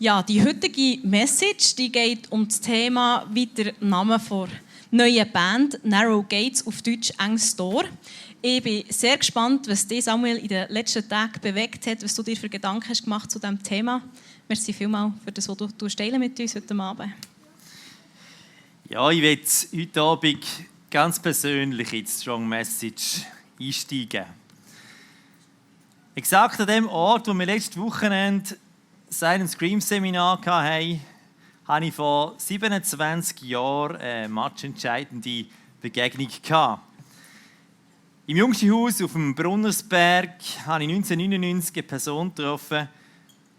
Ja, die heutige Message die geht um das Thema, wie der Name der neuen Band Narrow Gates, auf Deutsch «Enges Tor». Ich bin sehr gespannt, was dich, Samuel, in den letzten Tagen bewegt hat, was du dir für Gedanken hast gemacht zu diesem Thema. Merci vielmals für das, was du teilen mit uns heute Abend. Ja, ich will heute Abend ganz persönlich in die Strong Message einsteigen. Exakt an dem Ort, wo wir letztes Wochenende Silent Scream Seminar hatten, hatte ich vor 27 Jahren eine matchentscheidende Begegnung gehabt. Im Jungschenhaus auf dem Brunnersberg habe ich 1999 eine Person getroffen,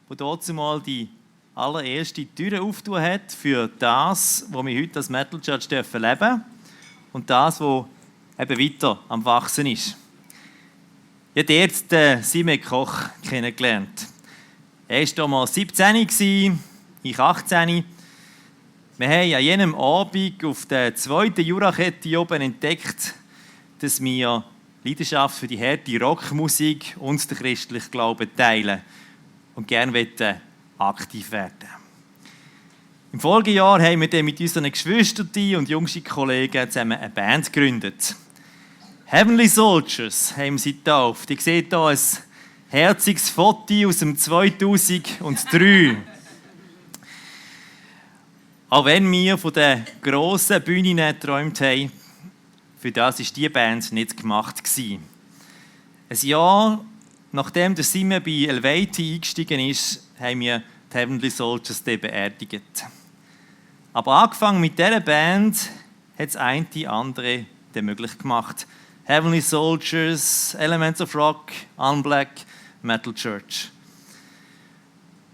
die dort zumal die allererste Tür aufgetan hat für das, was wir heute als Metal Church leben dürfen und das, was eben weiter am Wachsen ist. Ich habe dort Simon Koch kennengelernt. Er war damals 17, ich 18. Wir haben an jenem Abend auf der zweiten Jurakette oben entdeckt, dass wir Leidenschaft für die harte Rockmusik und den christlichen Glauben teilen und gerne aktiv werden. Im Folgejahr haben wir dann mit unseren Geschwistern und jüngsten Kollegen zusammen eine Band gegründet. Heavenly Soldiers haben sie getauft. Ihr seht hier ein herziges Foto aus dem 2003. Auch wenn wir von der grossen Bühne nicht geträumt haben, für das war diese Band nicht gemacht. Ein Jahr nachdem der Simon bei Elevati eingestiegen ist, haben wir die Heavenly Soldiers beerdigt. Aber angefangen mit dieser Band hat es eine die andere möglich gemacht. Heavenly Soldiers, Elements of Rock, Unblack, Metal Church.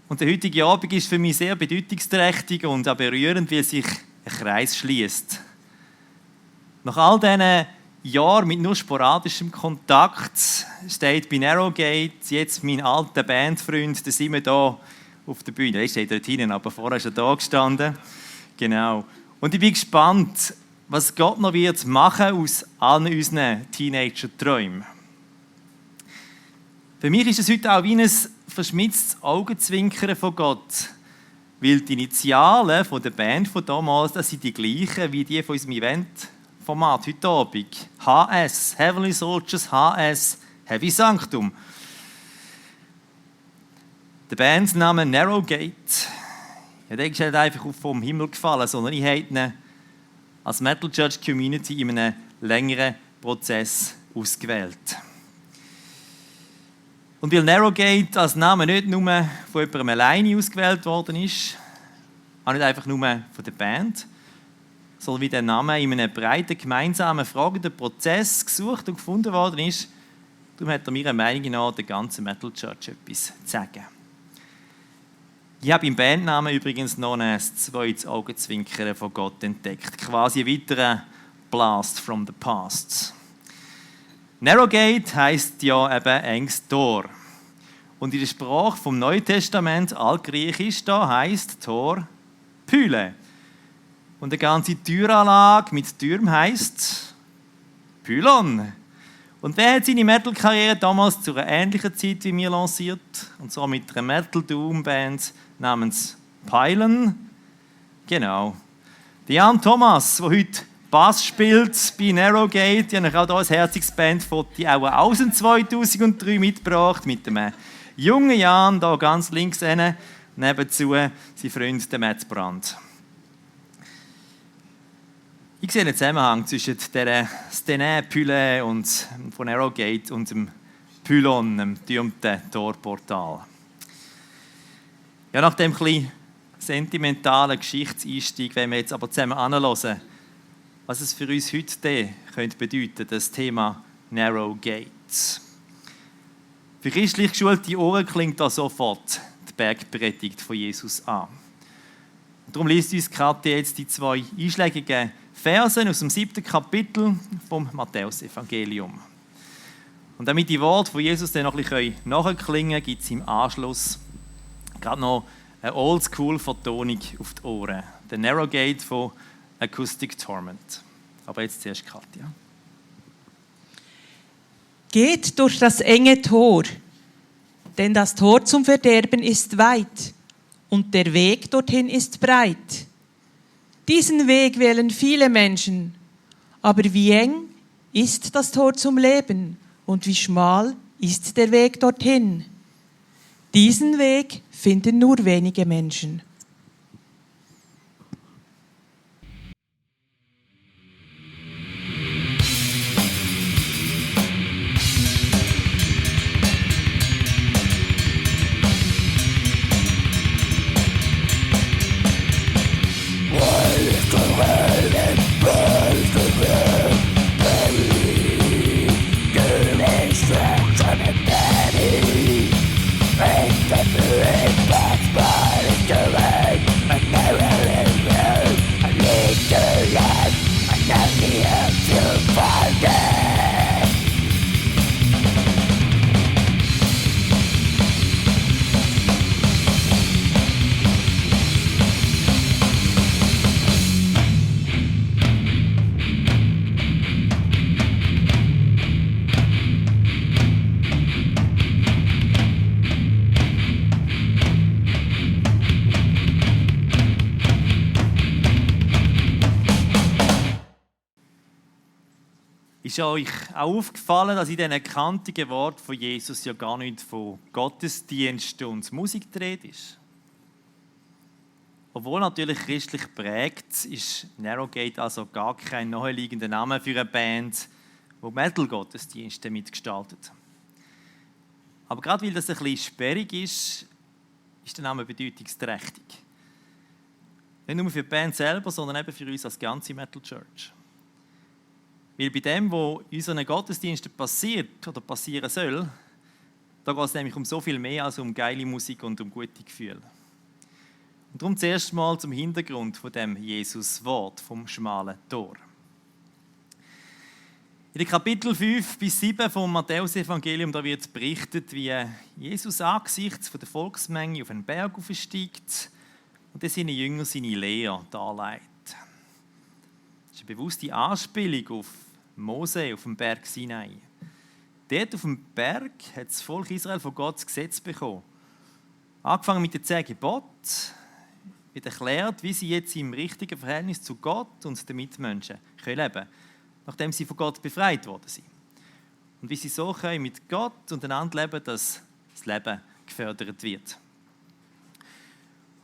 Und der heutige Abend ist für mich sehr bedeutungsträchtig und auch berührend, weil sich ein Kreis schließt. Nach all diesen Jahren mit nur sporadischem Kontakt steht bei Narrow Gates jetzt mein alter Bandfreund, der Simon hier auf der Bühne. Er steht dort hinten, aber vorher ist er da gestanden. Genau. Und ich bin gespannt, was Gott noch wird machen aus allen unseren Teenager-Träumen. Für mich ist es heute auch wie ein verschmitztes Augenzwinkern von Gott, weil die Initialen von der Band von damals, das sind die gleichen wie die von unserem Eventformat heute Abend. HS, Heavenly Soldiers, HS, Heavy Sanctum. Der Bandname Narrow Gate, ja, der ist nicht einfach vom Himmel gefallen, sondern ich habe ihn als Metal Church Community in einem längeren Prozess ausgewählt. Und weil Narrow Gate als Name nicht nur von jemandem alleine ausgewählt worden ist, auch nicht einfach nur von der Band, sondern wie der Name in einem breiten, gemeinsamen, fragenden Prozess gesucht und gefunden worden ist, darum hat er meiner Meinung nach der ganzen Metal Church etwas zu sagen. Ich habe im Bandnamen übrigens noch ein zweites Augenzwinkern von Gott entdeckt, quasi ein weiterer Blast from the Past. Narrow Gate heisst ja eben «Enges Tor». Und in der Sprache vom Neuen Testament, Altgriechisch, da heisst Tor «Pyle». Und die ganze Türanlage mit Türmen heisst «Pylon». Und wer hat seine Metal-Karriere damals zu einer ähnlichen Zeit wie mir lanciert? Und zwar mit einer Metal-Doom-Band namens Pylon. Genau. Jan Thomas, der heute Bass spielt bei Narrow Gate. Ich habe auch hier ein herziges Bandfoto auch aus dem 2003 mitgebracht mit dem jungen Jan, hier ganz links hinten, nebenzu sein Freund Matt Brandt. Ich sehe einen Zusammenhang zwischen der Stene-Pyle und von Narrow Gate und dem Pylon, dem berühmten Torportal. Ja, nach dem etwas sentimentalen Geschichtseinstieg wollen wir jetzt aber zusammen anhören, was es für uns heute könnte bedeuten, das Thema Narrow Gates. Für christlich geschulte Ohren klingt da sofort die Bergpredigt von Jesus an. Und darum liest uns Kathi jetzt die zwei einschlägigen Versen aus dem 7. Kapitel vom Matthäus-Evangelium. Und damit die Worte von Jesus dann noch ein bisschen nachklingen können, gibt es im Anschluss gerade noch eine Oldschool-Vertonung auf die Ohren. Der Narrow Gate von Acoustic Torment. Aber jetzt zuerst Katja. Geht durch das enge Tor, denn das Tor zum Verderben ist weit und der Weg dorthin ist breit. Diesen Weg wählen viele Menschen, aber wie eng ist das Tor zum Leben und wie schmal ist der Weg dorthin. Diesen Weg finden nur wenige Menschen. Ist euch auch aufgefallen, dass in diesen kantigen Worten von Jesus ja gar nicht von Gottesdienst und Musik die Rede ist? Obwohl natürlich christlich prägt, ist Narrowgate also gar kein naheliegender Name für eine Band, die Metal-Gottesdienste mitgestaltet. Aber gerade weil das ein bisschen sperrig ist, ist der Name bedeutungsträchtig. Nicht nur für die Band selber, sondern eben für uns als ganze Metal Church. Weil bei dem, was in unseren Gottesdiensten passiert oder passieren soll, da geht es nämlich um so viel mehr als um geile Musik und um gute Gefühle. Und darum zuerst mal zum Hintergrund von dem Jesus-Wort vom schmalen Tor. In den Kapitel 5 bis 7 vom Matthäus-Evangelium da wird berichtet, wie Jesus angesichts der Volksmenge auf einen Berg aufsteigt und dann seine Jünger seine Lehre darlegt. Das ist eine bewusste Anspielung auf Mose auf dem Berg Sinai. Dort auf dem Berg hat das Volk Israel von Gott das Gesetz bekommen. Angefangen mit den 10 Geboten, wird erklärt, wie sie jetzt im richtigen Verhältnis zu Gott und den Mitmenschen leben können, nachdem sie von Gott befreit worden sind. Und wie sie so können mit Gott und einander leben, dass das Leben gefördert wird.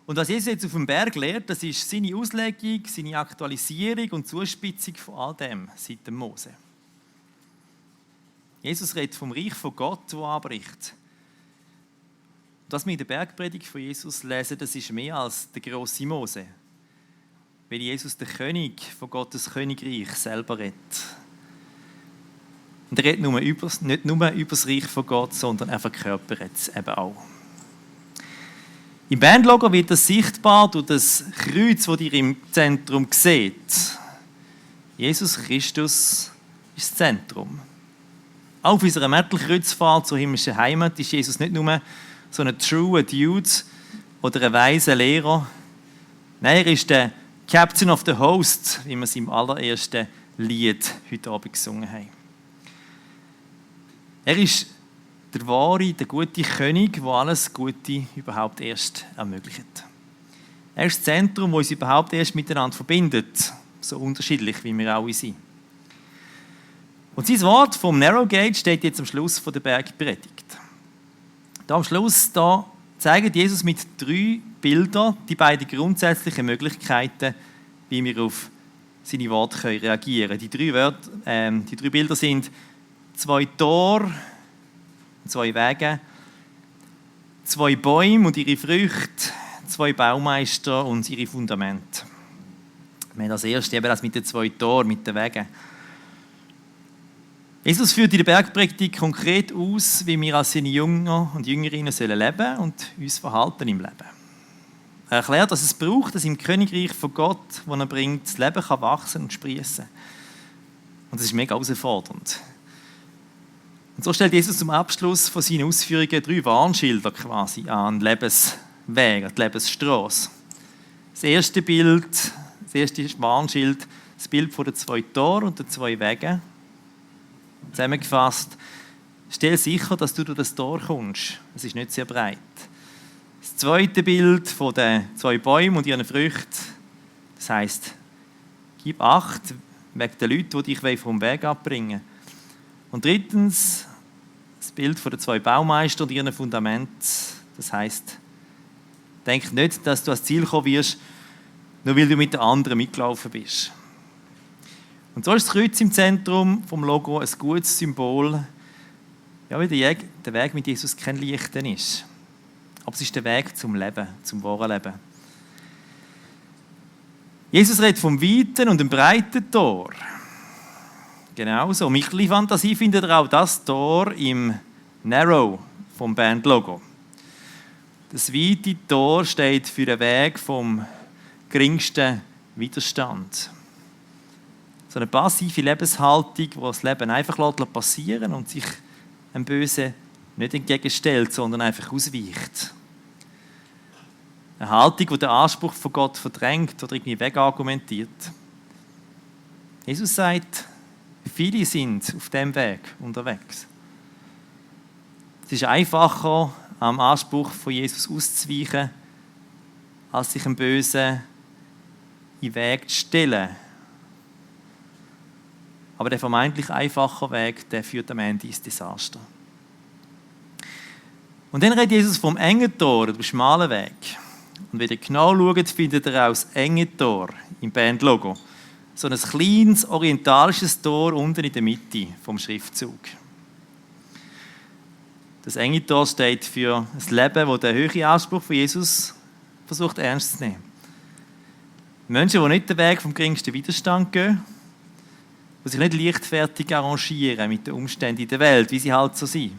Und was Jesus jetzt auf dem Berg lehrt, das ist seine Auslegung, seine Aktualisierung und Zuspitzung von all dem seit dem Mose. Jesus redet vom Reich von Gott, das anbricht. Und was wir in der Bergpredigt von Jesus lesen, das ist mehr als der grosse Mose. Weil Jesus der König von Gottes Königreich selber redet. Und er redet nicht nur über das Reich von Gott, sondern er verkörpert es eben auch. Im Bandlogo wird das sichtbar durch das Kreuz, das ihr im Zentrum seht. Jesus Christus ist das Zentrum. Auch auf unserer Metal-Kreuzfahrt zur himmlischen Heimat ist Jesus nicht nur so ein true Dude oder ein weiser Lehrer. Nein, er ist der Captain of the Host, wie wir es im allerersten Lied heute Abend gesungen haben. Er ist der wahre, der gute König, der alles Gute überhaupt erst ermöglicht. Er ist das Zentrum, das uns überhaupt erst miteinander verbindet, so unterschiedlich wie wir alle sind. Und sein Wort vom Narrowgate steht jetzt am Schluss der Bergpredigt. Da am Schluss zeigt Jesus mit 3 Bildern die beiden grundsätzlichen Möglichkeiten, wie wir auf seine Worte reagieren können. Die 3 Bilder sind 2 Tore, 2 Wege, 2 Bäume und ihre Früchte, 2 Baumeister und ihre Fundamente. Wir haben als erstes eben das mit den 2 Toren, mit den Wegen. Jesus führt in der Bergpredigt konkret aus, wie wir als seine Jünger und Jüngerinnen leben sollen und uns verhalten im Leben. Er erklärt, dass es braucht, dass im Königreich von Gott, das er bringt, das Leben kann wachsen und sprießen. Und das ist mega herausfordernd. Und so stellt Jesus zum Abschluss von seinen Ausführungen 3 Warnschilder quasi an Lebensweg, an die Lebensstrasse. Das erste Bild, das erste Warnschild, das Bild von den 2 Toren und den 2 Wegen. Zusammengefasst, stell sicher, dass du durch das Tor kommst. Es ist nicht sehr breit. Das das zweite Bild von den 2 Bäumen und ihren Früchten, das heisst, gib Acht wegen den Leuten, die dich vom Weg abbringen wollen. Und drittens, das Bild von den 2 Baumeister und ihren Fundament, das heisst, denk nicht, dass du ans Ziel kommen wirst, nur weil du mit den anderen mitgelaufen bist. Und so ist das Kreuz im Zentrum vom Logo ein gutes Symbol, ja, weil der Weg mit Jesus kein leichter ist. Aber es ist der Weg zum Leben, zum wahren Leben. Jesus redet vom weiten und dem breiten Tor. Genau so. Mit ein bisschen Fantasie findet ihr auch das Tor im Narrow vom Bandlogo. Das weite Tor steht für den Weg vom geringsten Widerstand. So eine passive Lebenshaltung, die das Leben einfach passieren lässt und sich dem Bösen nicht entgegenstellt, sondern einfach ausweicht. Eine Haltung, die den Anspruch von Gott verdrängt oder irgendwie wegargumentiert. Jesus sagt, viele sind auf diesem Weg unterwegs. Es ist einfacher, am Anspruch von Jesus auszuweichen, als sich dem Bösen in den Weg zu stellen. Aber der vermeintlich einfache Weg, der führt am Ende ins Desaster. Und dann redet Jesus vom engen Tor, dem schmalen Weg. Und wenn ihr genau schaut, findet ihr auch das enge Tor im Bandlogo. So ein kleines orientalisches Tor unten in der Mitte vom Schriftzug. Das enge Tor steht für ein Leben, das den höheren Anspruch von Jesus versucht ernst zu nehmen. Menschen, die nicht den Weg vom geringsten Widerstand gehen, die sich nicht leichtfertig arrangieren mit den Umständen in der Welt, wie sie halt so sind.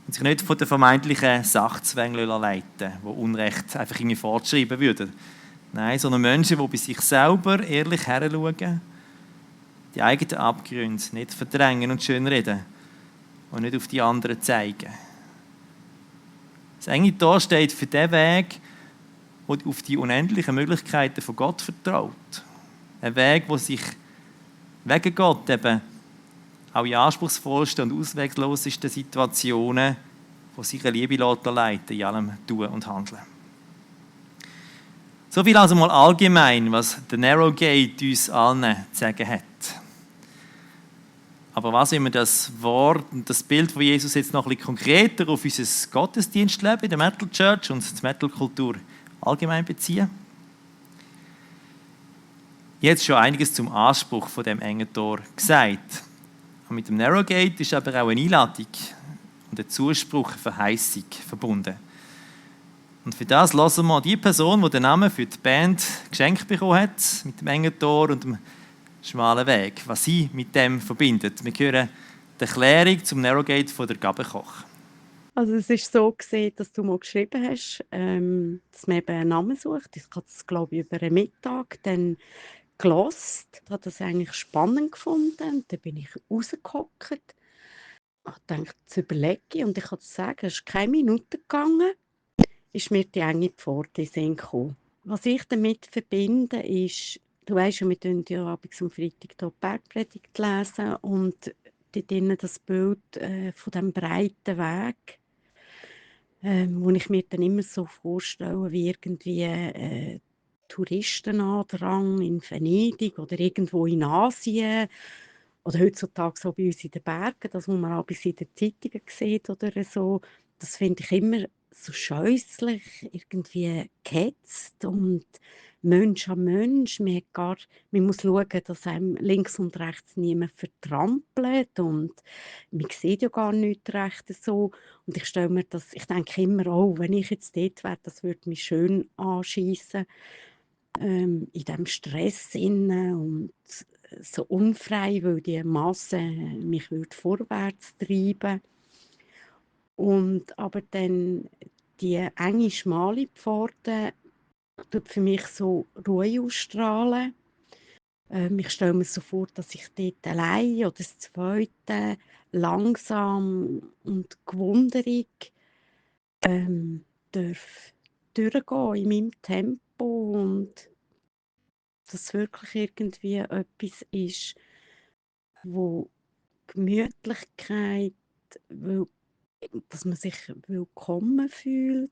Und sich nicht von den vermeintlichen Sachzwängen leiten, die Unrecht einfach irgendwie fortschreiben würden. Nein, sondern Menschen, die bei sich selber ehrlich heranschauen, die eigenen Abgründe nicht verdrängen und schönreden und nicht auf die anderen zeigen. Das enge Tor steht für den Weg, der auf die unendlichen Möglichkeiten von Gott vertraut. Ein Weg, der sich wegen Gott eben auch in anspruchsvollsten und ausweglosesten Situationen von seiner Liebe leiten, in allem Tun und Handeln. So viel also mal allgemein, was der Narrow Gate uns allen zu sagen hat. Aber was, wenn wir das Wort und das Bild von Jesus jetzt noch ein bisschen konkreter auf unser Gottesdienstleben in der Metal Church und die Metal-Kultur allgemein beziehen? Jetzt schon einiges zum Anspruch von dem engen Tor gesagt. Und mit dem Narrow Gate ist aber auch eine Einladung und ein Zuspruch, eine Verheißung verbunden. Und für das hören wir die Person, die den Namen für die Band geschenkt bekommen hat, mit dem engen Tor und dem schmalen Weg, was sie mit dem verbindet. Wir hören die Erklärung zum Narrow Gate von der Gabe Koch. Also es ist so gesehen, dass du mal geschrieben hast, dass man eben einen Namen sucht. Ich habe das, glaube ich, über einen Mittag dann gehört. Ich habe das eigentlich spannend gefunden. Und dann bin ich rausgehockt. Ich dachte, das überlege ich. Und ich kann dir sagen, es ist keine Minute gegangen, ist mir die enge Pforte in den Sinn gekommen. Was ich damit verbinde, ist, du weisst ja, wir lesen ja abends am Freitag hier die Bergpredigt lesen und dort drinnen das Bild von diesem breiten Weg, wo ich mir dann immer so vorstelle, wie irgendwie Touristenandrang in Venedig oder irgendwo in Asien oder heutzutage so bei uns in den Bergen, das, was man auch bis in den Zeitungen sieht oder so, das finde ich immer so scheußlich, irgendwie gehetzt und Mensch an Mensch. Man muss schauen, dass einem links und rechts niemand vertrampelt und man sieht ja gar nichts recht so. Und ich stelle mir das, ich denke immer, oh, wenn ich jetzt dort wäre, das würde mich schön anschiessen, in diesem Stress inne und so unfrei, weil die Masse mich würde vorwärts treiben. Und aber dann die enge, schmale Pforte tut für mich so Ruhe ausstrahlen. Ich stelle mir so vor, dass ich dort allein oder das Zweite langsam und gewunderig darf durchgehen in meinem Tempo und dass wirklich irgendwie etwas ist, wo Gemütlichkeit, dass man sich willkommen fühlt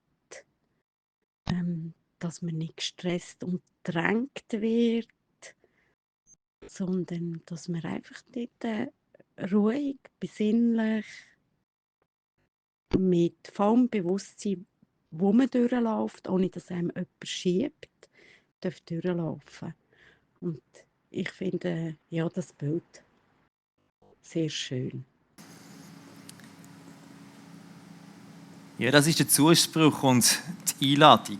dass man nicht gestresst und gedrängt wird, sondern dass man einfach dort ruhig, besinnlich, mit vollem Bewusstsein, wo man durchläuft, ohne dass einem jemand schiebt, darf durchlaufen. Und ich finde, ja, das Bild sehr schön. Ja, das ist der Zuspruch und die Einladung.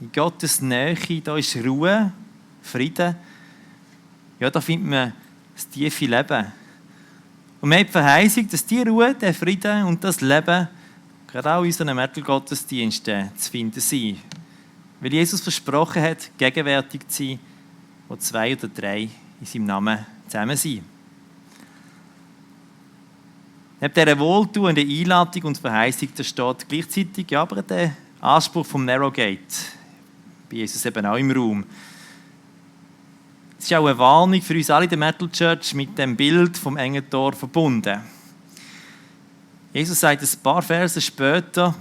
In Gottes Nähe, da ist Ruhe, Frieden. Ja, da findet man das tiefe Leben. Und man hat die Verheißung, dass die Ruhe, der Frieden und das Leben gerade auch in unseren Metal-Gottesdiensten zu finden sind. Weil Jesus versprochen hat, gegenwärtig zu sein, wo 2 oder 3 in seinem Namen zusammen sind. Neben dieser wohltuenden Einladung und Verheißung, da steht gleichzeitig aber der Anspruch vom Narrow Gate. Bei Jesus eben auch im Raum. Es ist auch eine Warnung für uns alle in der Metal Church mit dem Bild vom engen Tor verbunden. Jesus sagt ein paar Verse später: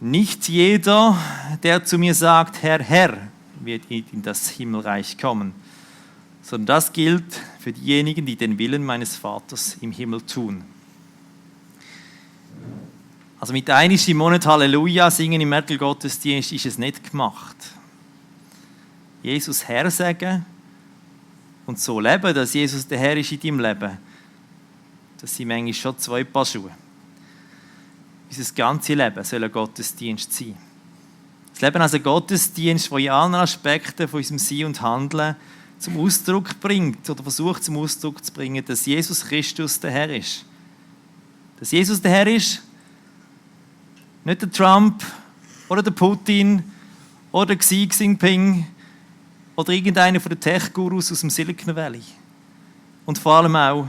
Nicht jeder, der zu mir sagt, Herr, Herr, wird in das Himmelreich kommen, sondern das gilt für diejenigen, die den Willen meines Vaters im Himmel tun. Also mit einmal im Monat Halleluja singen im Metal-Gottesdienst ist es nicht gemacht. Jesus Herr sagen und so leben, dass Jesus der Herr ist in deinem Leben, das sind manchmal schon 2 Paar Schuhe. Unser ganzes Leben soll ein Gottesdienst sein. Das Leben als ein Gottesdienst, der in allen Aspekten von unserem Sein und Handeln zum Ausdruck bringt oder versucht zum Ausdruck zu bringen, dass Jesus Christus der Herr ist. Dass Jesus der Herr ist, nicht der Trump oder der Putin oder der Xi Jinping oder irgendeiner von den Tech-Gurus aus dem Silicon Valley. Und vor allem auch,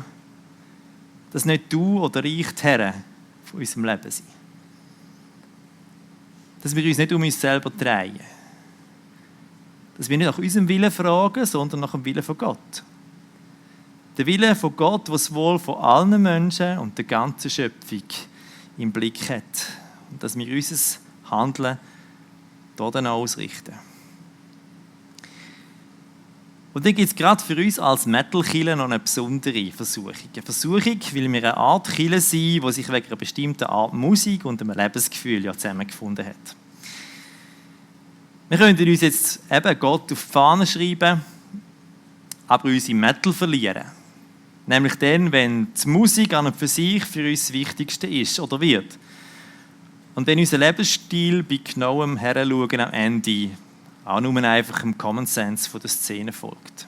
dass nicht du oder ich die Herren von unserem Leben sind. Dass wir uns nicht um uns selber drehen. Dass wir nicht nach unserem Willen fragen, sondern nach dem Willen von Gott. Der Wille von Gott, der das Wohl von allen Menschen und der ganzen Schöpfung im Blick hat. Und dass wir unser Handeln dort ausrichten. Und dann gibt es gerade für uns als Metal-Kirche noch eine besondere Versuchung. Eine Versuchung, weil wir eine Art Kirche sind, die sich wegen einer bestimmten Art Musik und einem Lebensgefühl ja zusammengefunden hat. Wir könnten uns jetzt eben Gott auf die Fahne schreiben, aber uns im Metal verlieren. Nämlich dann, wenn die Musik an und für sich für uns das Wichtigste ist oder wird. Und wenn unser Lebensstil bei genauem Heranschauen am Ende auch nur einfach dem Common Sense von der Szene folgt.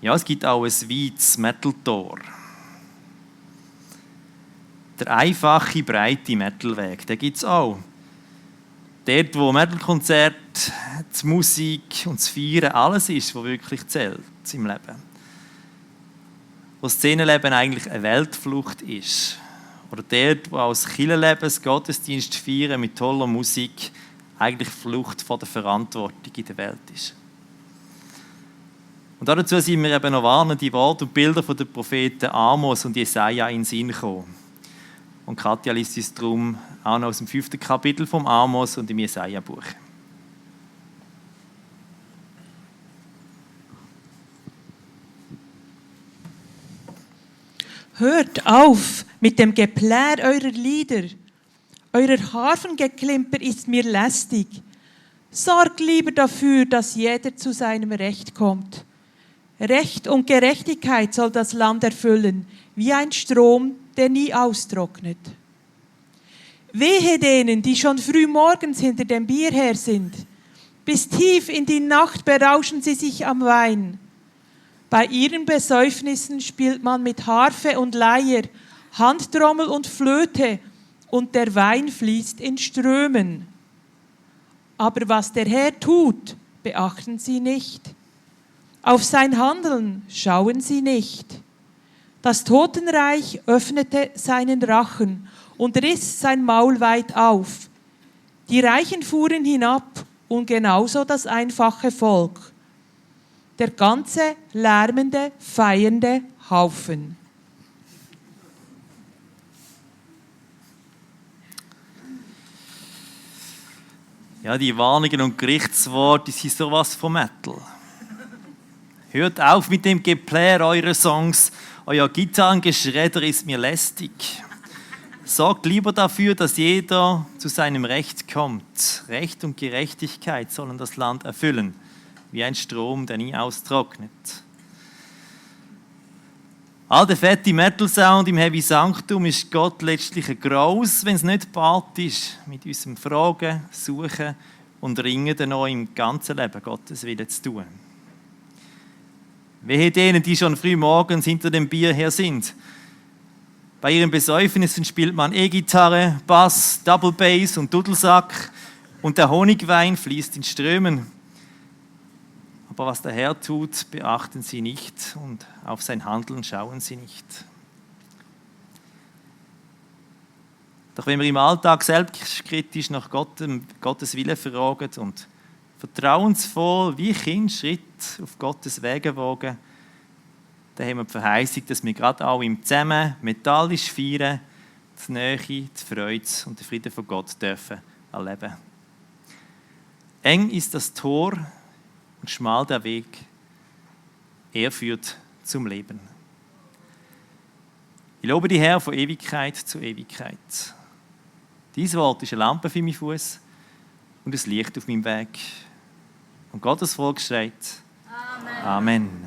Ja, es gibt auch ein weites Metal-Tor. Der einfache, breite Metalweg, den gibt es auch. Dort, wo Metal-Konzert, die Musik und das Feiern alles ist, was wirklich zählt im Leben. Wo das Szenenleben eigentlich eine Weltflucht ist. Oder dort, wo auch das Kirchenleben, das Gottesdienst feiern mit toller Musik eigentlich Flucht vor der Verantwortung in der Welt ist. Und dazu sind mir eben noch warnende Worte und Bilder von den Propheten Amos und Jesaja in den Sinn gekommen. Und Katja liest uns darum auch noch aus dem 5. Kapitel vom Amos und im Jesaja-Buch. Hört auf mit dem Geplär eurer Lieder. Euer Harfengeklimper ist mir lästig. Sorgt lieber dafür, dass jeder zu seinem Recht kommt. Recht und Gerechtigkeit soll das Land erfüllen, wie ein Strom, der nie austrocknet. Wehe denen, die schon früh morgens hinter dem Bier her sind. Bis tief in die Nacht berauschen sie sich am Wein. Bei ihren Besäufnissen spielt man mit Harfe und Leier, Handtrommel und Flöte, und der Wein fließt in Strömen. Aber was der Herr tut, beachten sie nicht. Auf sein Handeln schauen sie nicht. Das Totenreich öffnete seinen Rachen und riss sein Maul weit auf. Die Reichen fuhren hinab und genauso das einfache Volk. Der ganze lärmende, feiernde Haufen. Ja, die Warnungen und Gerichtsworte, die sind sowas von Metal. Hört auf mit dem Geplär eurer Songs. Euer Gitarrengeschredder ist mir lästig. Sorgt lieber dafür, dass jeder zu seinem Recht kommt. Recht und Gerechtigkeit sollen das Land erfüllen, wie ein Strom, der nie austrocknet. All der fette Metal-Sound im Heavy Sanctum ist Gott letztlich ein Graus, wenn es nicht Part ist, mit unserem Fragen, Suchen und Ringen dann auch im ganzen Leben Gottes Willen zu tun. Wehe denen, die schon früh morgens hinter dem Bier her sind. Bei ihren Besäufnissen spielt man E-Gitarre, Bass, Double Bass und Dudelsack und der Honigwein fließt in Strömen. Aber was der Herr tut, beachten sie nicht und auf sein Handeln schauen sie nicht. Doch wenn wir im Alltag selbstkritisch nach Gottes Wille fragen und vertrauensvoll wie Kind Schritt auf Gottes Wege wagen, dann haben wir die Verheißung, dass wir gerade auch im Zusammen metallisch feiern, die Nähe, die Freude und den Frieden von Gott dürfen erleben. Eng ist das Tor und schmal der Weg. Er führt zum Leben. Ich lobe die Herr von Ewigkeit zu Ewigkeit. Dieses Wort ist eine Lampe für meinen Fuß und ein Licht auf meinem Weg. Und Gottes Volk schreit: Amen. Amen.